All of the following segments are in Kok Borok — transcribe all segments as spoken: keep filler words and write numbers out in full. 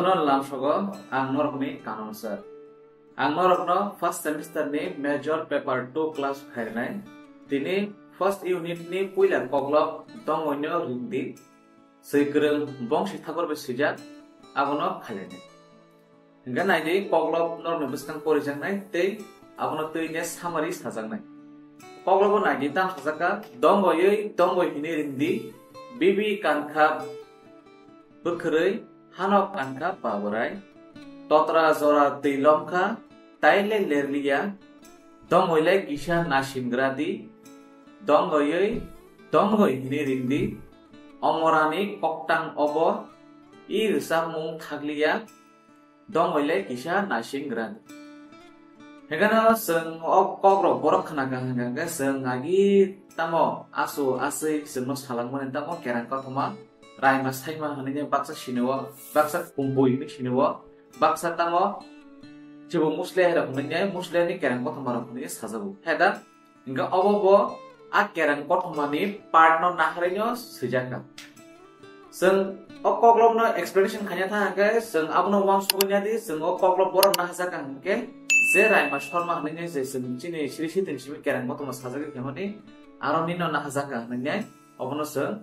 Norokno lamsogo ang norokni kanmung sir. Ang norokno first semester ni major paper two class khairnai. Tini first unit ni puila koklop dongoino rwngdi. Swi kwrwng bongsi thakur bai swijak, abono khairnai. Hingkhe naidi, koklop norokni bwskang porijaknai tei abono twi ne summary sajaknai. Koklobo naidi, tam sajak kha, dongoi dongoi hinwi rwngdi, bibi kankha bwkhwrwi, hano kankha baborai, totra jora twi lomkha, taile lerliya, dongoi le kisa nasingradi, dongoi dongoi hinwi rwngdi, omorani koktang obo, i rwchapmung thakliya, dongoi le kisa naising gra. Hingkheno chwng o kokrok borok khna kha hwnkha hwnkhe chwng agi tamo asu aswi chwngno salangmani tamo kerang kothoma raima saima hwnwi baksa sinio, baksa kumpui hwnwi sinio, baksa tamo chibo musle hai rok hwnwi musle ni kerang kothoma rok hwnwi sajago. Heda Hingkhe obo bo a kereng kothomani part no naharino swijak kha. Chwng o koklopno explanation khaina thang hwnkhe chwng abono uansugwi nadi, chwng o koklop borok nahajak kha hwnkhe je Raima Sharma hwnwi je chwng chini siri sitin simi kereng kothoma sajagwi khaimani aro nino nahajak kha hwnwi obono chwng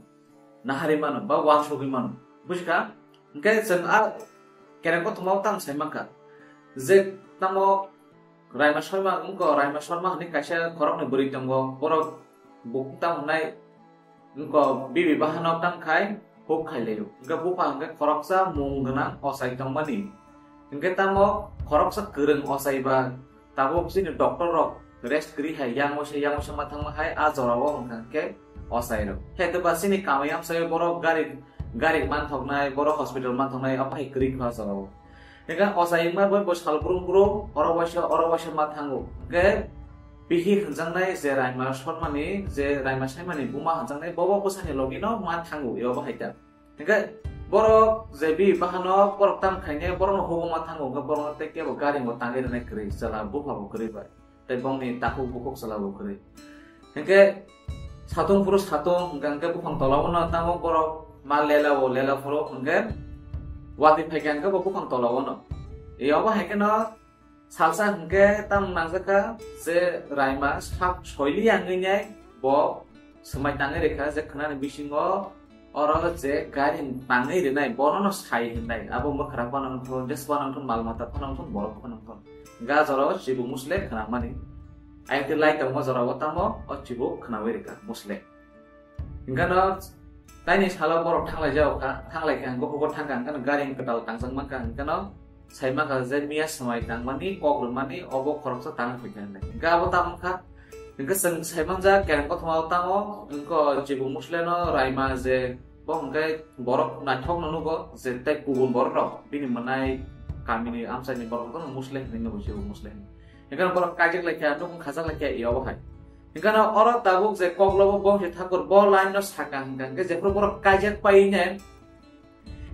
nahari mano ba uansugwi mano. Buji kha? Hingkhe chwng a kereng kothoma o tamo sai mankha. Je tamo Raima Sharma wngkha, Raima Sharma hwnwi kaisa khoroknwi bwrwi tongo. Borok bukhuk tamo hwnai wngkha bibi bahanok tang khai huk khai laio. Hingkhe bupha hingkhe khoroksa mung gwnang ochai tongmani. Hingkhe tamo khoroksa kwrwng ochai ba Tabuk chini doctor rok rest kwrwi hai yang waisa yang waisa ma thangma hai a jora o hwnkha khe ochai rok. Khe to ba chini kamai amsai borok gari gari man thoknai, borok hospital man thoknai, abo hai kwrwi kha jora o. Hingkhe ochai wngma bai bo sal brum brum oro waisa oro waisa ma thango. Hingkhe bihik hwnjaknai je Raima Sharmani, je Raima Saimani buma hwnjaknai, bobo bwsani logi no ma thango, abo hai ta. Hingkhe borok je bi bahano borok tam khainai borokno hubungma thango, hingkhe borokno tei kebo gari bo tangwi rwnai kwrwi, chwla bupha bo kwrwi bai, tei bongni takhuk bukhuk chwla bo kwrwi. Hingkhe satung phuru satung, hingkhe, hingkhe buphang tola o no tamo borok ma lela o lela phuru, hingkhe watwi phaikha hingkhe bo buphang tola o no. Abo hai kheno Salsa hwnkhe tamo nangjakha je Raima sak soili yangwi nai bo swmai tangwi rikha je khwnani bisingo oro je gari tangwi rinai bono no sai hwnwi abo mwkhra phano wngthun, jes phano wngthun, mal mata phano wngthun, borok phano wngthun. Ga jora o chibu musle khwnamani. Ayang khe lai tongma jora o tamo o chibu khwnawi rikha musle. Hingkhe no taini salo borok thanglai jao kha, thanglai kha, hingkhe hukor thang kha, hingkhe no gari kwtal tangjak mankha, hingkhe no sai mankha je miya swmai tangmani, kok rwmani, obo khoroksa tangwi phaikha hinwi. Hingkhe abo tamo kha, hingkhe chwng sai manjak kereng kothoma o tamo, hingkhe o chibu musle no raima je bo hingkhe borok naithok no nugo je tei kubun borok rok bini mwnai kamini amchaini borok rok no musle hinwi nugo, chibu musle hinwi. Hingkhe borok kaijak lai kha, nukung khajak lai kha, i obo hai. Hingkhe no oro tabuk je koklobo bongsi thakur bo line no saka hingkha, hingkhe jephuru borok kaijak pai ne,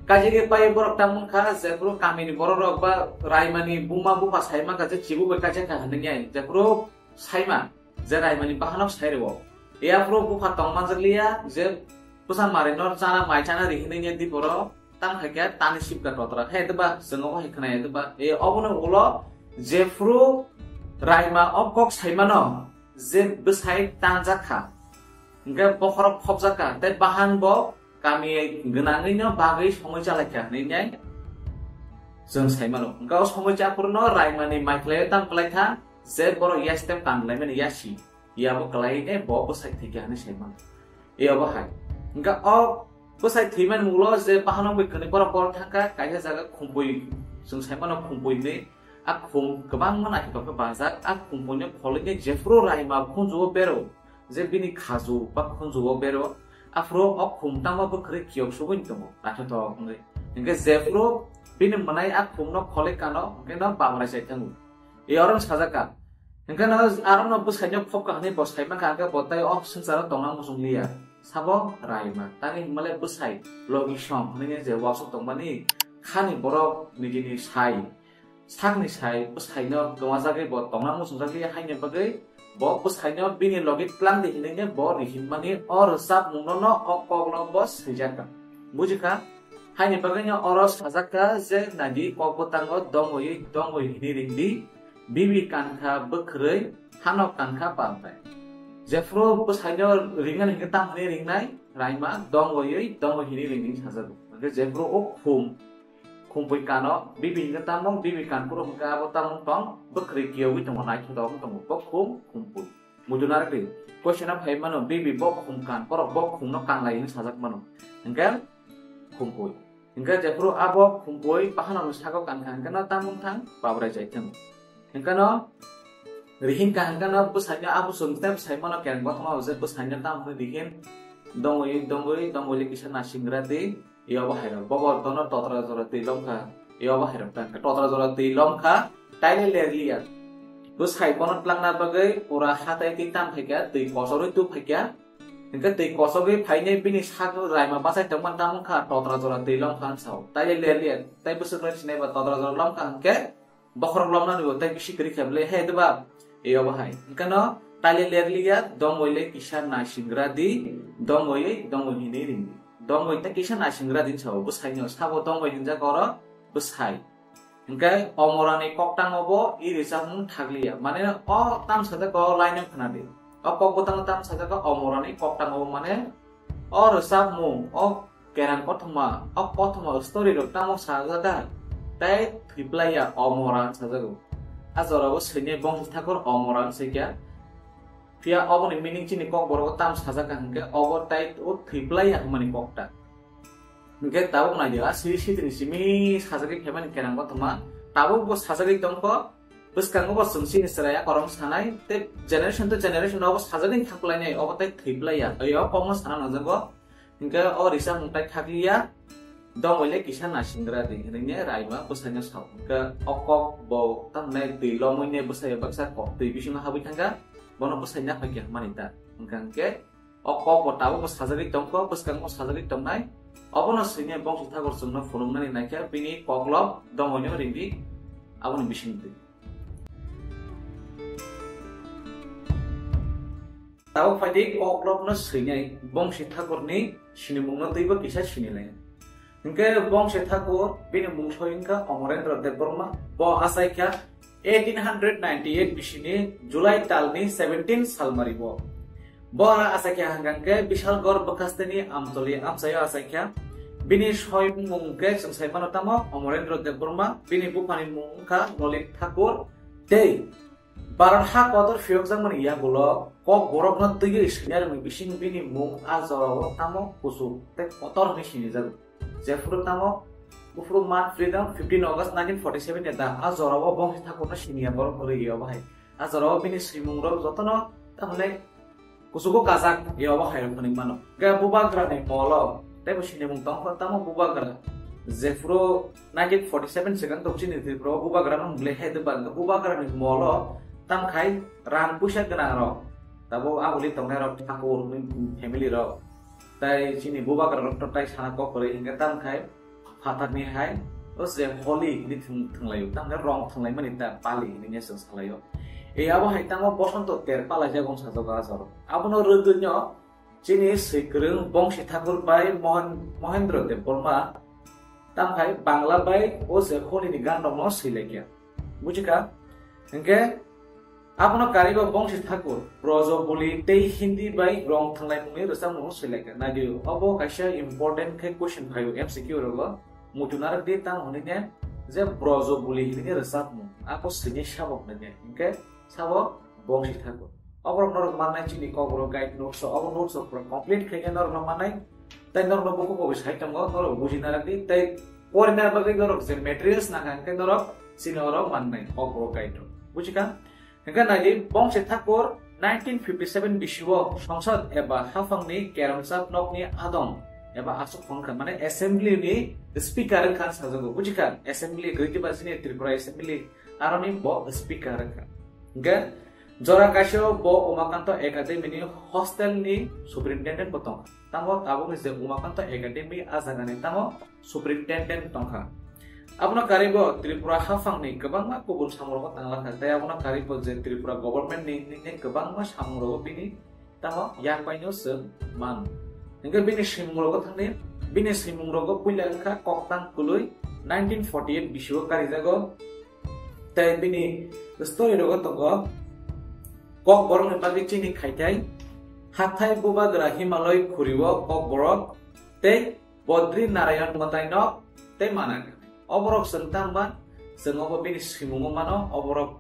kaijak pai borok tamo wngkha, jephuru kamini borok rok ba raimani buma bupha sai mankha je chibu bai kaijak kha hinwi, jephuru saima je raimani bahanok sai rwo. Yaphuru bupha tong manjak liya je bwsa mari no chana mai chana ri hinwi di borok. Tang hai khe tani sipka totra khe de ba, chwng obo hai khna ya de ba. E obo no ulo jephru raima o kok sai mano je bwsai tangjak kha. Hingkhe bokhorok phobjak kha, tei bahan bo kami gwnangwi no bagwi songwi chalai kha hinwi nai chwng sai mano. Hingkhe o songwi chaphuru no raimani mai khlai tang kwlai kha je borok yastep kan lai mani yasi. Yabo kwlai ne bo bwsai thwi kha hinwi sai mano. Abo hai. Hingkhe o bwsai thwimani ulo je bahanok bai kwnwi borok borok thangkha, kaisa jaga khumpui, chwng sai mano khumpui hinwi. A khum kwbangma naithotok khe banjak, a khumpuino kholwi khe jephru raima khunju o bero, je bini khaju ba khunju o bero, aphuru o khum tangma bwkhwrwi kiyok sugwi tongo, naithotok wngwi. Hingkhe jephru bini mwnai a khumno kholwi kano, hingkhe no babrai chai thango. E oro sajak kha. Hingkhe no aro no bwsai no phobkha hinwi bo sai mankha, hingkhe bo tei o swngcharo tongna muchung liya. Sabo raima. Tangwi himale bwsai logi song hinwi je wasuk tongmani khani borok nijini sai. Sakni sai bwsai no kwmajagwi bo tongna muchungjak liya haini bagwi bo bwsai no bini logi tlangdi hinwi bo rihimmani o rwchapmung no no o kok no bo swijak kha. Buji kha? Haini bagwino oro sajak kha je naidi kok bwtango dongwi dongwi hini ringdi, bibi kankha bwkhwrwi, hano kankha pampai. Jephuru bwsaino ringnani hwnkhe tamo hwnwi ringnai, raima dongwi dongwi hini ringdi sajago. Hwnkhe jephuru o khum, khumpui kano, bibi hwnkhe tamo, bibi kan phuru hwnkhe abo tamo tong, bwkhwrwi kiyogwi tongo, naithotok wng tongo, bo khum, khumpui. Muitu narwkdi, question o phai mano, bibi bo khum kan, borok bo khumno kanlai hwnwi sajak mano. Hwnkhe khumpui. Hwnkhe jephuru abo khumpui bahanokni sago kankha hwnkhe no tamo wngthang, babrai chai thung. Hwnkhe no rihing ka hwnkhe no bwsaino abo chwng tei bwsai mano kereng kothoma hwnkhe bwsaino tamo hwnwi rihing dongwi dongwi dongwi le kisa nasingra di. Iyabo hairok, bobo tono totra jora twi lomkha. Iyabo hairok tangkha. Totra jora twi lomkha. Taile lerliya. Bwsai bono tlangna bagwi pura hatai twi tam phaikha, twi kosorwi tu phaikha. Hwnkhe twi kosogwi phainai bini sak raima bachai tongmani tamo wngkha totra jora twi lomkha hwn sao. Taile lerliya. Tai bwswk roi sinai ba totra jora lomkha hwnkhe bokhorok lomnani bo tei bisi kwrwi khe bwle, he deba? Eo bahai. Hwnkhe no taile lerliya, dongwi le kisa naisingra di, dongwi, dongwi hinwi ring di. Dongwi tei kisa naisingra di sao, bwsaino sabo dongwi hinjak oro bwsai. Hwnkhe omorani koktango bo i rwchapmung thakliya. Mane o tam sajak o line no khna di. O kok bwtang tam sajak o omorani koktango bo mane o rwchapmung, o kerang kothoma, o kothoma story rok tamo sajak a, tei thwiplaiya omora sajago. A jora o sini Bongsi Thakur omora swikha. Phiya oboni meaning chini kokborok o tam sajak a hwnkhe obo tei o thwiplaiya hwnmani kokta. Hwnkhe tabuk naidi a siri sitini simi sajagwi phaimani kerang kothoma. Tabuk bo sajagwi tongkho. Bwskango bo chwng chini chwrai a korom sanai tei generation to generation obo sajagwi thangplainai obo tei thwiplaiya. Oyo kokno sana nangjago. Hwnkhe o risa mungtai thakliya, dongwi le kisa nasingra di, hwnwi ne raima bwsaino sao. Hwnkhe o kok bo tamni twi lomwi ne bwsai baksa kok twi bisingo habwi thangkha, bono bwsai naphai khe hwnmani ta. Hwnkhe hwnkhe o kok bo tabuk bo sajagwi tongkho, bwskango sajagwi tongnai. Obono swini Bongsi Thakur chwngno phunuknani naikha, bini koklop dongwino ringdi, aboni bisingtwi. Tabuk phaidi koklopno swinai Bongsi Thakurni sinimungno twibo kisa sinilai. Hwnkhe Bongsi Thakur bini mungsoi wngkha Omorendra Debbarma, bo achaikha eighteen hundred ninety-eight bisini July talni seventeen salmari bo. Bo aro achaikha hwnkha hwnkhe Bishalgarh bwkhasteni Amtoli amchaio achaikha. Bini soimung khe chwng sai mano tamo Omorendra Debbarma, bini buphani mung wngkha Lolit Thakur. Tei Bharat ha kotor phiyokjakmani yagulo kok borokno twiwi swina rwmani bising bini mung a jorao tamo kuchuk tei kotor hwnwi sinijago. Jephuru tamo buphuru man freedom fifteen August nineteen forty seven ni da a jorao Bongsi Thakurno siniya borok kwrwi eo bahai. A jorao bini swimungrok jotono tamoni kuchugo kajak eo bahai rok hwnwi mano. Ga Bubagrani molo teibo sinimung tongkho tamo Bubagra. Jephuru nineteen forty seven swkang tok chini Tripura o Bubagrano mungli hai de ba Bubagrani molo tamkhai rang puisa gwnang rok. Tabo aboni tongnai rok Thakur family rok. Tai chini Bubagra rok to tai sana kok kwrwi hwnkhe tamkhai phatarni hai o je holi hwnwi thwng-, thwnglaio, tamni rong thwnglaimani ta pali hwnwi ne chwng salaio. E abo hai tamo bosonto ter palaijak wng sajak o a jorao. Abono rwdwino chini swikwrwng Bongsi Thakur bai Mohen-, Mohendra Debbarma tamkhai Bangla bai o je holini gan rokno swilaikha. Bujikha? Hwnkhe abono kariba Bongsi Thakur, Brojoboli tei Hindi bai rong thwnglaimungni rwchapmung swilaikha. Naidi, obo kaisa important khe question phaio M C Q rogo. Muitu narwk di tamo hwnwi ne je Brojoboli hwnwi rwchapmung. Ako swini sabo hwnwi ne. Hwnkhe sabo Bongsi Thakur. Oborok norok mannai chini Kokborok guide notes o, obo notes o pura complete khe norokno mannai. Tei norokno buku kobi sai tongo, norok buji narwk di. Tei porina bagwi norok je materials nangkha hwnkhe norok chini oro mannai Kokborok guide o. Bujikha? Hwnkhe naidi, Bongsi Thakur nineteen fifty seven bisio Songsad eba haphangni kerongsa nokni adong eba aswk phang kha, mane assembly ni speaker wngkha sajago, bujikha? Assembly gwi diba chini Tripura assembly, aroni bo speaker wngkha. Hwnkhe jora kaisio bo Umakanto Academy ni hostel ni superintendent bo tongkha. Tamo tabukni je Umakanto Academy a jagani tamo superintendent tongkha. Abono karwi bo Tripura haphangni kwbangma kubun samungrogo tanglakha, tei abono karwi bo je Tripura government ni, ni, ni kwbangma samungrogo bini tamo yakpaino chwng mano. Hwnkhe bini simungrogo thangni Bini swimung rogo puila wngkha koktang kwlwi nineteen forty eight bisio karijago. Tei bini story rogo tongo Kokborok ni bagwi chini khaithai, hathai bubagra Himalay khurio Kokborok tei Bodri Narayan mwtaino tei mana. Oborok chwng tangma chwng obo bini swimungo mano, oborok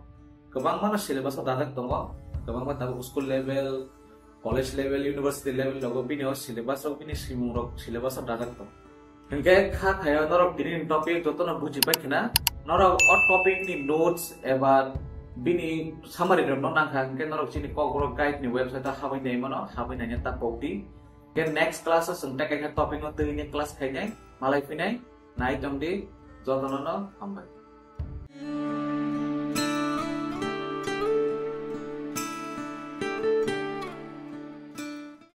kwbangmano syllabus o dajak tongo, kwbangma tabuk school level, college level, university level logo bini o syllabus rok bini swimung rok syllabus o dajak tongo. Hingke kha khayo norok tini ni topic jotono buji pai khna, norok o topic ni notes eba bini summary rok no nangkha, hingke norok chini Kokborok guide ni website o habwi nai mano, habwi nai ta pok di. Hingke next class o chwng tei kaisa topic no twi ni class khainai, malai phinai, nai tong di, jotono no hambai.